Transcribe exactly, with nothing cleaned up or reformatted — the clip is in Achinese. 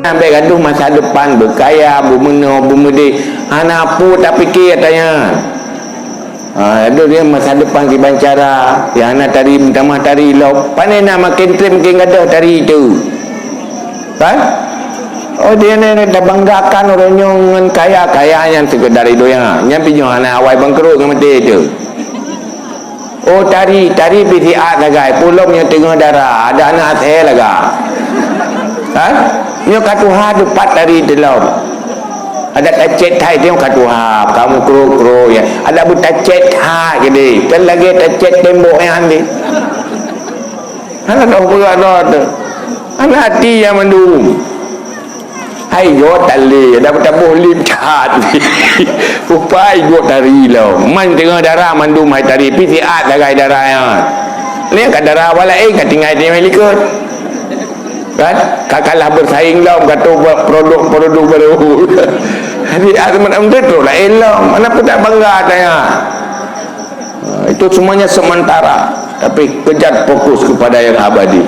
Sampai gadoh masa depan, beukaya, beumeunoe, beumeudeh. Hana peue tapike ata nyan. Ha, adoh dia masa depan kiban cara, nyang hana tari, meutamah tari lom. Pane na makin treb makin gadoh tari tu. Kan? Oh, dia ni, ni tabanggakan ureueng nyoe ngon kaya, kaya nyan sekedar i donya. Nyan pih nyoe hana awai bangkrot ngon maté tu. Oh, tari, tari pih siat sagai, peue lom nyoe teungoh dara, adak na asèe laga. Ha? Nyoe ka tuha teupat tari teulom. Adak tacet that nyoe ka tuha, ka meukrok-krok ya. Adak beutacet that keudeh, kan lagèe tacet tembok nyan deh. Hana teuh peugah droe teuh. Hana hati nyang mandum. Hai goe talé, dak taboh lip that. Rupa igoe tari lom. Man teungoh dara mandum hai tari, pih siat sagai dara nyan. Nyan ka dara awak laén ka tinggai di likot. Kan? Ka kalah bersaing lom, ka tu buat produk-produk baru. Jadi, ah, teman-teman tu laén lom. Mana pun tak bangga tanya. Ah, itu semuanya sementara. Tapi kejar fokus kepada yang abadi.